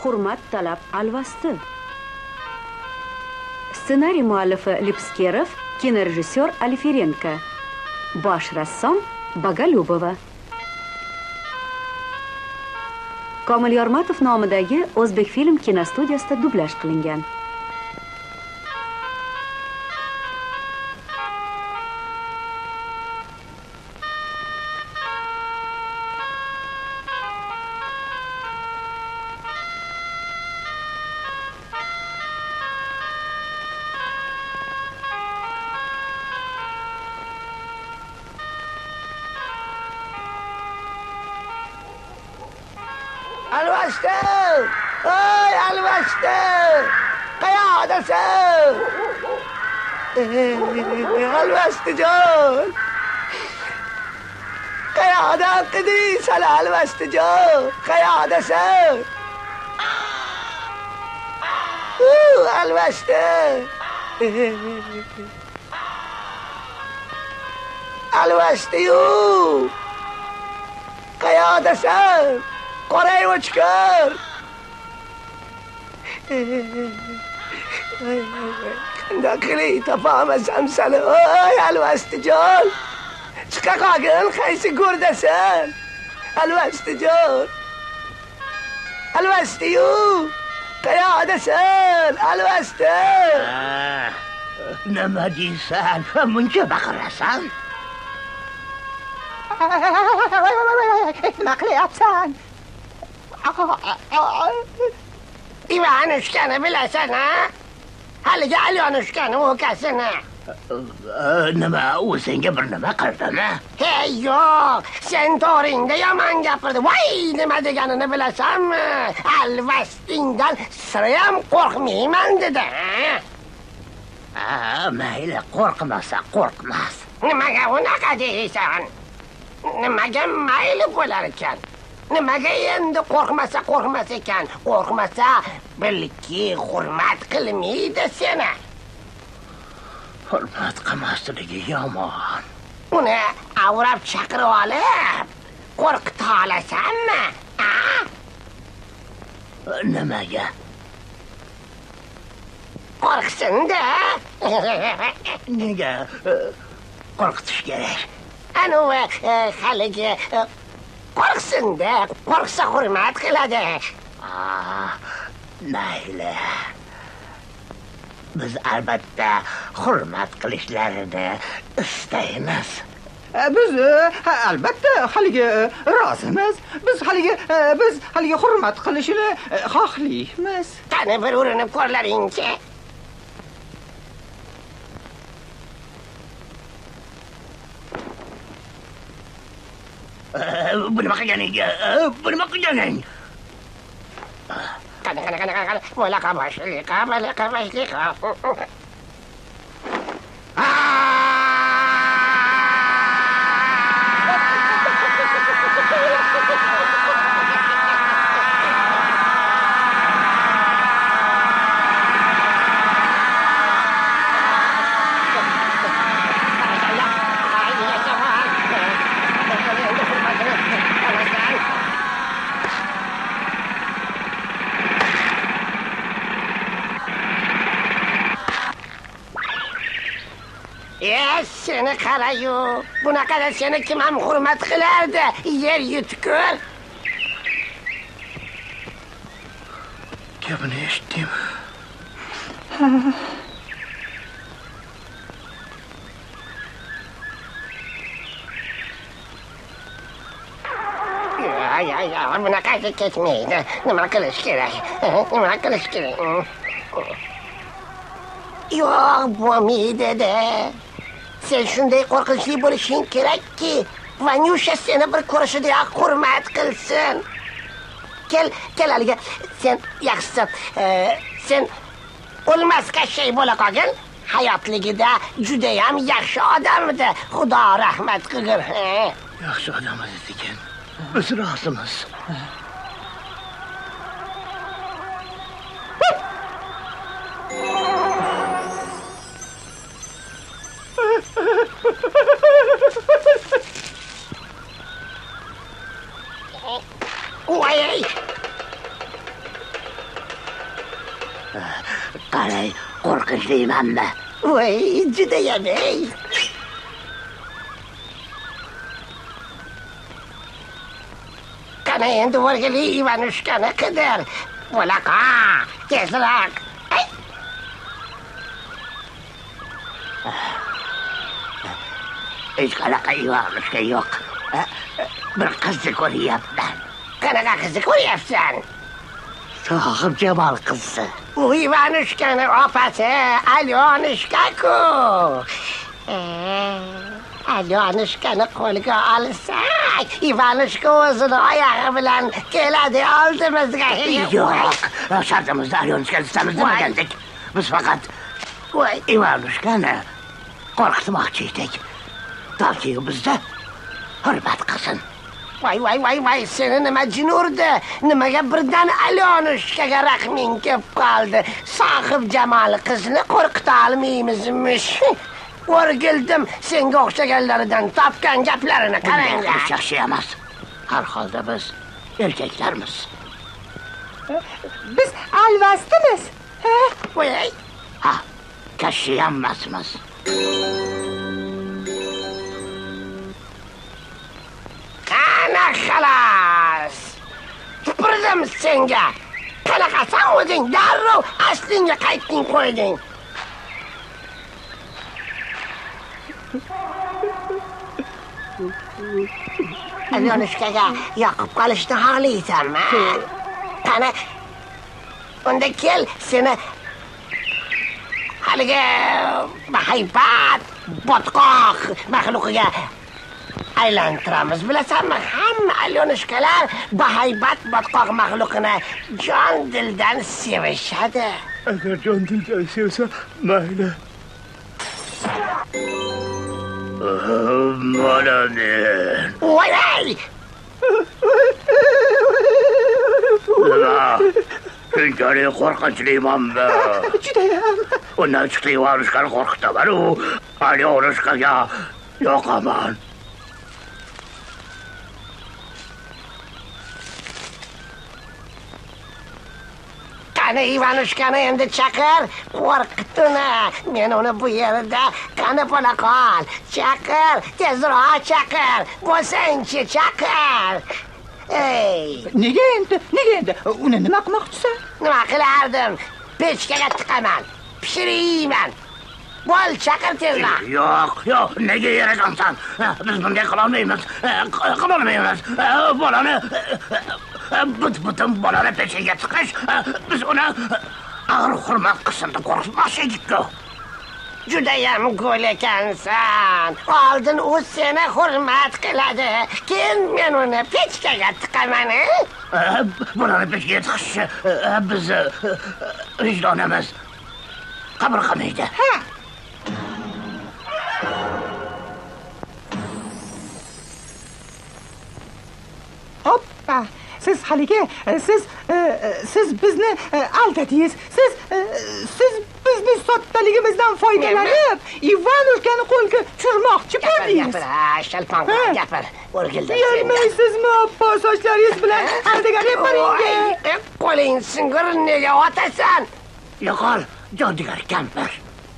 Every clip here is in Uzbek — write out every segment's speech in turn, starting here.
Hurmat talab alvasti. Ssenariy muallifi Lipskerov, kinorejissyor Alferenko. Bosh rassom Bogolyubova. Komil Yormatov nomidagi O'zbekfilm kinostudiyasida dublyaj qilingan. Alvasti! Ey Alvasti! Qayoqdasan? Alvastijon! Qayoqdan qidiysan Alvastijon? Qayoqdasan? Alvasti! Alvasti-yu! Qayoqdasan? Qoray o'chkir! Qanday qilay topolmasam seni, oy Alvastijon! Chiqa qolgin, qaysi go'rdasan? Alvastijon! Alvasti-yu! Qayoqdasan? Alvasti! Nima deysan? Muncha baqirasan? Nima qilyapsan? Ivanushkani bilasan, ha? Haligi Alyonushkani ukasini. Nima, u senga bir nima qildimi? Hey, yo'q, sen to'g'ringda yomon gapirdi. Voy, nima deganini bilasanmi? Alvastingdan sirayam qo'rqmayman dedi. Ha, mayli, qo'rqmasa qo'rqmas. Nimaga unaqa deysan? Nimaga mayli bo'lar ekan? Nimaga endi qo'rqmasa qo'rqmas ekan? Qo'rqmasa, bilki hurmat qilmaydi seni. Hurmat qilmasligi yomon. Uni avrab chaqirib olib, qo'rqita olasanmi? A? Nimaga? Qo'rqsin-da. Nega qo'rqitish kerak? Anavi haligi qo'rqsin-da, qo'rqsa hurmat qiladi. Mayli. Biz albatta hurmat qilishlarini istaymiz. Biz albatta haligi rozimiz. Biz haligi hurmat qilishini xohlaymiz. Qani bir urinib ko'rlaringchi. Bu nima qilganing? Bu nima qilganing? Qani, qani, qani, qani, bo'laqa boshliqa, bo'laqa boshliqa. Seni qarayu, bunaqada seni kim ham hurmat qilardi, yer yutkur. Gapini eshitdim. Ay, ay, ay, bunaqasi ketmaydi. Nima qilish kerak? Nima qilish kerak? Yo'q, bo'lmaydi-da. Sen shunday qo'rqinchli bo'lishing kerakki, Vanyusha seni bir ko'rishidayoq hurmat qilsin. Kel, kel haligi, sen yaxshisi, sen o'lmas Kashey bo'la qolgin. Hayotligida judayam yaxshi odam edi. Xudo rahmat qilgin. Yaxshi odam edi ekan. Biz rozimiz. Voy! Qalay, qo'rqinchlimanmi? Voy, judayam ey. Qani endi o'rgili Ivanushkani qidir. Bo'laqa, tezroq. Hech qanaqa Ivanushka yo'q. Bir qizni ko'ryapman. Qanaqa qizni ko'ryapsan? Sohibjamol qizni. U Ivanushkani opasi Alyonushka-ku. Alyonushkani qo'lga olsak, Ivanushka o'zini oyog'i bilan keladi oldimizga. Yo'q, shartimizda Alyonushkani tutamiz demagandik. Biz faqat Ivanushkani qo'rqitmoqchi edik. Toki u bizni hurmat qilsin. Voy voy voy voy, seni nima jin urdi? Nimaga birdan Alyonushkaga rahming kelib qoldi? Sohibjamol qizni qo'rqita olmaymizmish. O'rgildim senga o'xshaganlaridan topgan gaplarini qarang. Yaxshi emas. Har holda biz erkaklarmiz. Biz alvastimiz. Voy. Ha, kashshiyam emasmiz. Ana xalos. Tupurdim senga. Qanaqasan o'zing darrov aslingga qaytding qo'yding. Alyonushkaga yoqib qolishni xohlaysanmi? Qani, unda kel, seni haligi bahaybat botqoq maxluqiga aylantiramiz. Bilasanmi, hamma Alyonushkalar bahaybat botqoq maxluqini jon dildan sevishadi. Agar jon dildan sevsa, mayli. Mana men. Voy! Nima? Shunchalik qo'rqinchlimanmi? Judayam. Undan chiqdi Ivanushkani qo'rqitaman u Alyonushkaga yoqaman. Qani Ivanushkani endi chaqir, qo'rqit uni. Men uni bu yerda qani bo'la qol. Chaqir, tezroq chaqir. Bo'lsangchi, chaqir. Ey! Nega endi? Nega endi? Uni nima qilmoqchisan? Nima qilardim? Pechkaga tiqaman, pishiriyman. Bo'l, chaqir tezroq. Yo'q, yo'q, nega yaragansan? Biz bunday qila olmaymiz. Qila olmaymiz. Bolani butun bolani pechkaga tiqish, biz uni ag'ir hurmat qilsin deb qo'rqitmoqchi edik-ku. Judayam go'l ekansan. Oldin u seni hurmat qiladi, keyin men uni pechkaga tiqaman. Bolani pechkaga tiqish biz vijdonimiz qabul qilmaydi. Ha. Hoppa! Siz haligi, siz bizni aldadingiz. Siz bizni soddaligimizdan foydalanib, Ivanushkani qo'lga tushirmoqchi bo'ldingiz. Gapir, ha, shalpon, gapir. O'rgildim. Uyalmaysizmi, oppoq sochlaringiz bilan aldagan reparingga? Qo'ling singur, nega otasan? Yo'qol, jodugar kampir.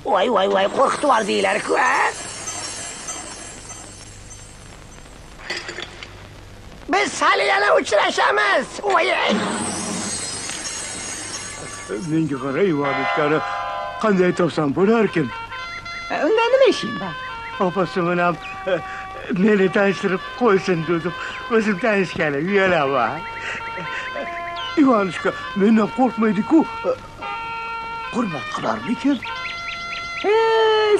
Voy, voy, voy, qo'rqitib yubordinglar-ku, a? Biz hali yana uchrashamiz. Voy! Menga qara, Ivanushkani qanday topsam bo'larkin? Unda nima ishing bor? Opasi bilan meni tanishtirib qo'ysin dedim. O'zim tanishgani uyalaman. Ivanushka mendan qo'rqmaydi-ku. Hurmat qilarmikin?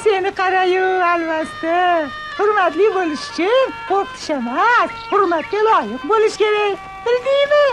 Seni qarayu, alvasti. Hurmatli bo'lish uchun qo'rqitish emas, hurmatga loyiq bo'lish kerak. Bildingmi?